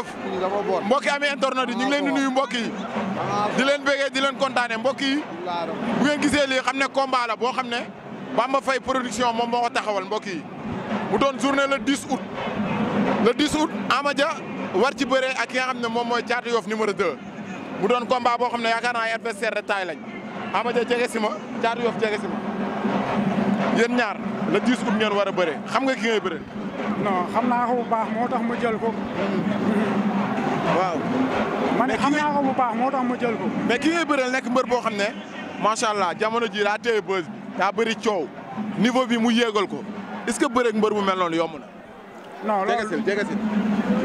jaajëf mbokki amee internet yi ñu ngi leen di nuyu mbokk yi di leen bégee di leen kontaane mbokk yi bu ngeen gisee lii xam ne combat la boo xam ne Bamba Faye production moom moo ko taxawal mbokk yi mu doon journée le 10 août le 10 août Ama Dia war ci bëree ak ki nga xam ne moom mooy Thiatou Yoff numéro 2 mu doon combat boo xam ne yaakaar naa ay adversaire de taille lañ Ama Dia jege si ma Thiatou Yoff jege si ma yéen ñaar le 10 août ngeen war a bëree xam nga ki ngay bëree. non xam naa ko bu baax moo tax ma jël ko. waaw. man xam naa ko bu baax moo tax ma jël ko. mais ki ngay bëreel nekk mbër boo xam ne macha allah jamono ji daa téye bës bi daa bëri coow niveau bi mu yéegal ko est-ce que bëreeg mbër bu mel noonu yomb na. non loolu jege si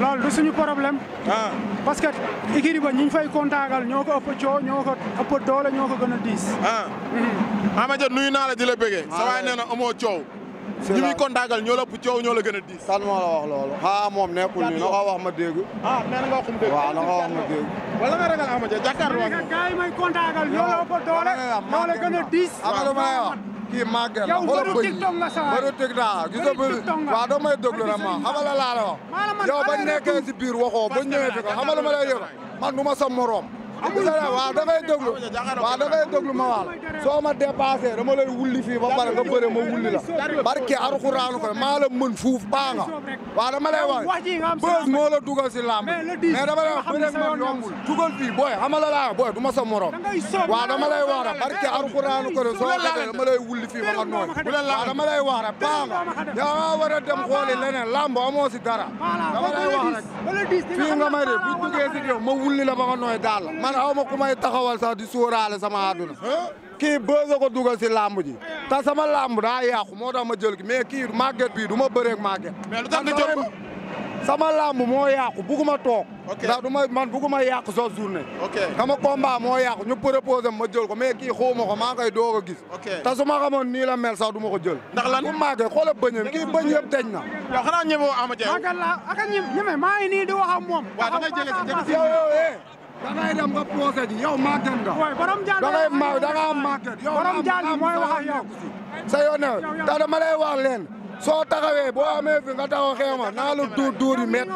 loolu du suñu problème. ah parce que équipe ba ñi ñu fay kontaagal ñoo ko ëpp coow ñoo ko ëpp doole ñoo ko gën a diis. Ama Dia nuyu naa la di la bëggee. sa waay nee na amoo coow. ñi muy kontaagal ñoo la ëpp coow ñoo la gën a diis. kan moo la wax loolu xaa moom nekkul nii na ko wax ma dégg. ah nee na nga wax mu dégg. waaw na ko wax ma dégg. wala nga ragal Ama Dia jàkkaarloo ak moom. gars yi may kontaagal ñoo la ëpp doole ñoo la gën a diis. waaw may wax kii màgget la xoolal bëñ yi bëru TikTok gis nga bëri waaw doo may déglu na ma xamal la laa la wax yow bañ nekkee si biir waxoo bañ ñëwee fi ko xamal ma lay yëg man du ma sa morom waaw da ngay déglu waaw da ngay déglu ma wax soo ma dépassé dama lay wulli fii ba pare nga bëre ma wulli la barke Alxuraanu ko maa la mën fuuf baa nga waaw dama lay wax bës moo la dugal si làmb mais dama lay wax bëre ma yombul dugal fii booy xamal la laa booy du ma sa morom waaw dama lay wax rek barke Alxuraanu ko soo xetee dama lay wulli fii ba nga nooy waaw dama lay wax rek baa nga yaa war a dem xooli leneen làmb amoo si dara dama lay wax rek fii nga may de bu duggee si yow ma wulli la ba nga nooy daal man aw ma ku may taxawal sax di sóoraale sama àdduna kii bëgg ko dugal si làmb ji te sama làmb daa yàqu moo tax ma jël ki mais kii màgget bii du ma bëreeg màgget sama làmb moo yàqu bugguma toog ndax du ma man bugguma yàqu sa journée sama combat moo yàqu ñu proposé ma jël ko mais kii xawma ko maa koy doog a gis te su ma xamoon nii la mel sax du ma ko jël ndax lan bu màgget xoolal bëñam kii bëñ yëpp deñ na yow xanaa ñeme woo Ama Dia màgget la ak a ñeme maa ngi nii di wax ak moom waaw da ngay jege si da ngay dem nga posé ji yow màgget nga. waaye borom jaal da ngay ma da ngaa màgget yow borom jaal bi mooy wax ak yow. sa yoon ne da dama lay wax leen soo taxawee boo amee fi nga taxaw xeema naa la dóor yi met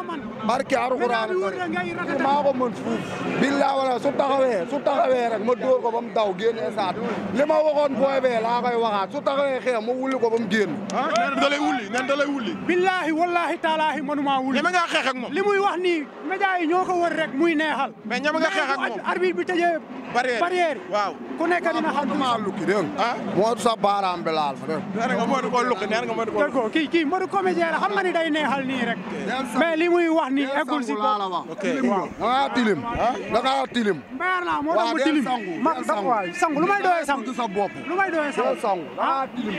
barke Alxuraan maa ko mën fuuf billaa wala su taxawee rek ma dóor ko ba mu daw génn esaat li ma waxoon booy bee laa koy waxaat su taxawee xeem ma wulli ko ba mu génn nen da lay wulli billaahi wallaahi taalaahi mënuma wulli ñeme nga xeex ak moom li muy wax nii média yi ñoo ko wër rek muy neexal mais ñeme nga xeex ak moom arbitre bi tëjee barrière waaw ku nekk dina xam maa lukki dégg nga moo sa baaraam bi laal fa dégg nga mënu ko lukki neen nga mënu ko ko kii mbëru comédien la xam nga ni day neexal nii rek mais li muy wax nii eggul si laa la wax da ngaa tilim da ngaa tilim mbayar naa moo tax mu tilim waay sangu lu may doyee sangu sa bopp lu may doyee sangu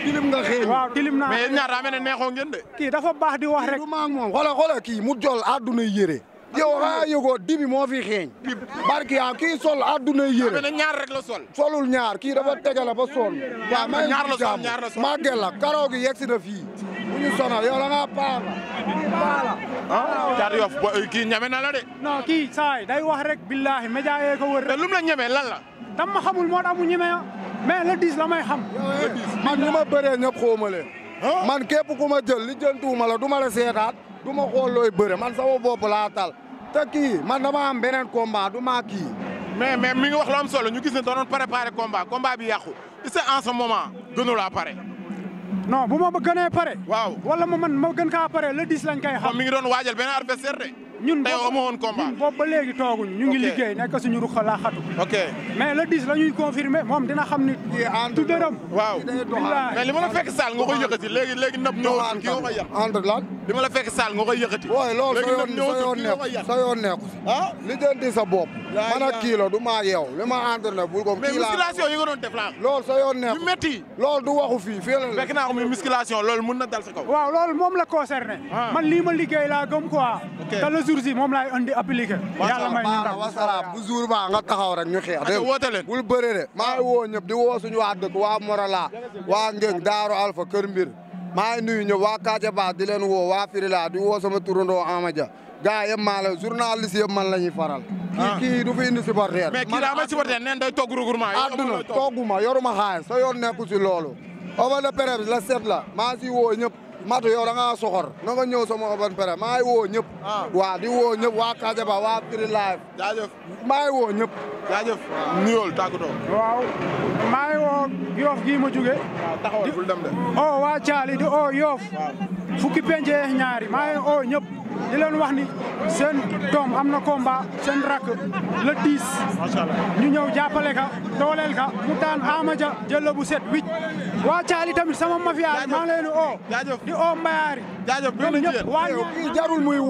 tilim nga xeeñ waaw tilim naa mais ñaar daa mel ne neexoo ngeen de kii dafa baax di wax rek du maag moom xoolal kii mu jol àdduna yére yow xaa yëgoo dibi moo fi xeeñ barki yaa kii sol àdduna yére mais ñaar rek la sol solul ñaar kii dafa tegale ba sonn waaw may ñaar la sol màgget la karaw gi yegsi na fii bu ñu sonal yow da ngaa paala Thiatou Yoff kii ñeme na la de non kii saay day wax rek billaahi média yee ko wër te lum la ñeme lan la tam ma xamul moo tax mu ñeme mais le 10 la may xam man ñi ma bëree ñëpp xawma leen man képp ku ma jël li jëntuwuma la du ma la seetaat du ma xool looy bëre man sama bopp laa tal te kii man dama am beneen combat du ma kii mais mi ngi wax lu am solo ñu gis ne doon préparé combat bi yàqu est-ce que en ce moment gënu laa pare non bu ma gënee pare waaw wala ma gën kaa pare le 10 lañ koy xam mi ngi doon waajal beneen adversaire de ñun tey amoo woon combat boobu ba léegi tooguñ ñu ngi liggéey nekk suñu ruq laa xatu ok mais le 10 la ñuy confirmer moom dina xam ni tu dërëm waaw mais li ma la fekk saal nga koy yëkkati léegi nëb ñëw kii nga koy yàq entre lan li ma la fekk saal nga koy yëkkati wooy loolu sa yoon nekku ah li jëndi sa bopp man ak kii la du maa yow li ma entraîné bul ko mais musculation yi nga doon def la loolu sa yoon nekku yu métti loolu du waxu fii fekk naa ko muy musculation loolu mun na dal sa kaw waaw loolu moom la concerné man lii ma liggéey laa gëm quoi te le jour si moom laay andi appliqué yàlla may ñu ndam wasalaam bu jour ba nga taxaw rek ñu xeex dégg woote leen bul bëre de maa ngi woo ñëpp di woo suñu waa dëkk waa Morala waa Ngeng Daaru Alpha Kër Mbir maa ngi nuyu ñëpp waa Kaja Ba di leen woo waa Firila di woo sama turandoo Ama Dia gars yëpp maa la journaliste yëpp man la ñuy faral kii du fi indi supporter mais kii daa may supporter neen day togg regroupement àdduna togguma yoruma xaalis sa yoon nekku si loolu oval de presse la set la maa si woo ñëpp Matu yow da ngaa soxor na nga ñëw sama open presse maa ngi woo ñëpp. waa di woo ñëpp waa Kadiaba waa Piri Live. jaajëf maa ngi woo ñëpp. jaajëf nuyool tàggatoo. waaw maa ngi woo Yoff gii ma jóge. waaw taxawal bul dem de. waa Thiali di Yoff. fukki penc ñaari maa ngi ñëpp. di leen wax ni seen doom am na combat seen rakk le 10. macha allah ñu ñëw jàppale ka dooleel ka mu daan Amadia jël bu set wicc waa Thiali tamit sama mafia maa ngi leen di jaajëf di Mbayaari. jaajëf ñoom ñëpp waa jarul muy